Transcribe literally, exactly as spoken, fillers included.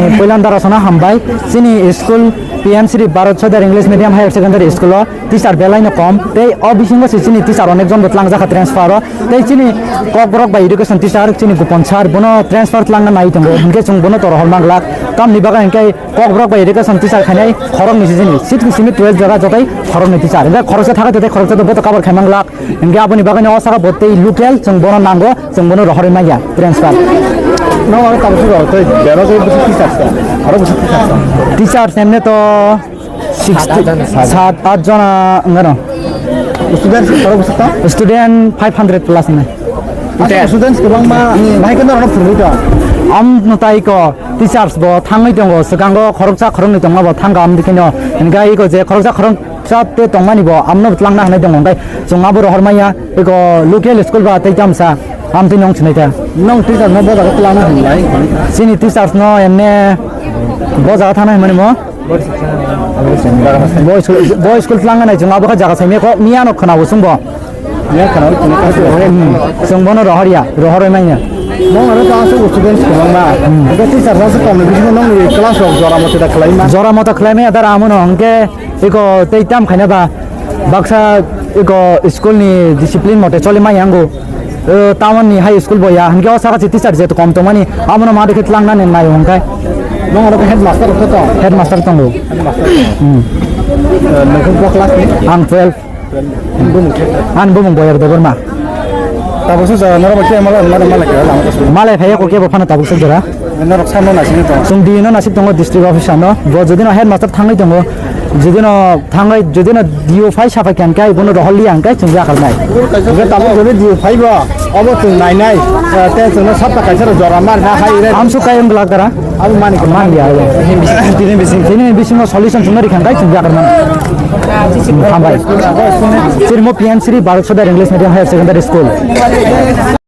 Puilan dara sana hambai, chini school P M Shri Bharat Sodar English Medium Higher Secondary School o teacher belai no kom, tei o bisingo se chini teacher onek jon bo tlangjak kha transfer o, tei chini Kokborok bai education teacher chini Gopon sir bono transfer tlangna nai tongo, hinkhe chwng bono toro hor manglak, tamni bagwi hinkhe Kokborok bai education teacher khainai khoroknwi se chini six ni simi twelve jaga jotai khoroknwi teacher, hinkhe khoroksa thakai tei khoroksa to boto cover khai manglak. Hingke aboni bagwi no o saka bo tei local chwng bono nango, chwng bono rohorwi manya transfer. No, aro tabuk se rw tei bero se bwswk teacher sa, aro bwswk teacher sa. Teachers emne to sixty, sat, at jona wngano. Students aro bwswk ta? Student five hundred plus ne. Asa students kwbangma bahai khe norok phurwi to. Am no tai ko teachers bo thangwi tongo, swkango khoroksa khoroknwi tongma bo thangka am dikhe no. Hingke iko je khoroksa khorok Chap te tongmani bo amno tlangna hinwi tongo, hwnkhe chwng abo rohor maya eko local school ba tei tamsa amtwi nong sinai ta. Nong teacher no boda ko tlangna hinlai. Chini teachers no emne bo jaga thana hinmani mo. Bo school, bo school tlangna nai chwng abo kha jaga saimya ko miya no khna bo chwng bo. Miya khna bo chwng ka. Hmm. Chwng bono rohor ya, rohor manya. Nong aro ta asuk students kwbangma. Hmm. Abo teacher sa se kom ni bisingo nong ni class rok jora mota da khlai ma. Jora mota khlai maya dara amono hwnkhe Eko tei tam khaina ba baksa eko school ni discipline mote choli mai yango. O, town ni high school bo ya, hingke o saka si teacher je kom tongmani, amono ma dekhe tlangna nen nayo hingkai. Nong aro headmaster ko to? Headmaster tongo. Headmaster. Hmm. Eh, nokho bo class ni? Ang twelve. Bumung khe? Ang bumung Boyar Debbarma. Tabuk se jora norok khe mala, mala, mala khe lama kasu. Malai phaiya ko kebo phano tabuk se jora. Norok samno nasini tongo. Chwng D E no nasik tongo district officer no. Bo jodi no headmaster thangwi tongo. Jodi no thangwi, jodi no D O phai sapai khe hingke bono rohor liya hingke chwng yakarnai. Hingke tabuk jodi D O phai bo, obo chwng nainai. Eh, te chwngno sapta kaisa rok jora mar na hai re. Amsu kayong glak dara. Abo mani ko. Mani ya, ya. Tini bising. Tini bisingo solution chwngno rikha hingke chwng yakarnai. Hambai. Sirmo P M Shri Bharat Sodar English Medium Higher Secondary School.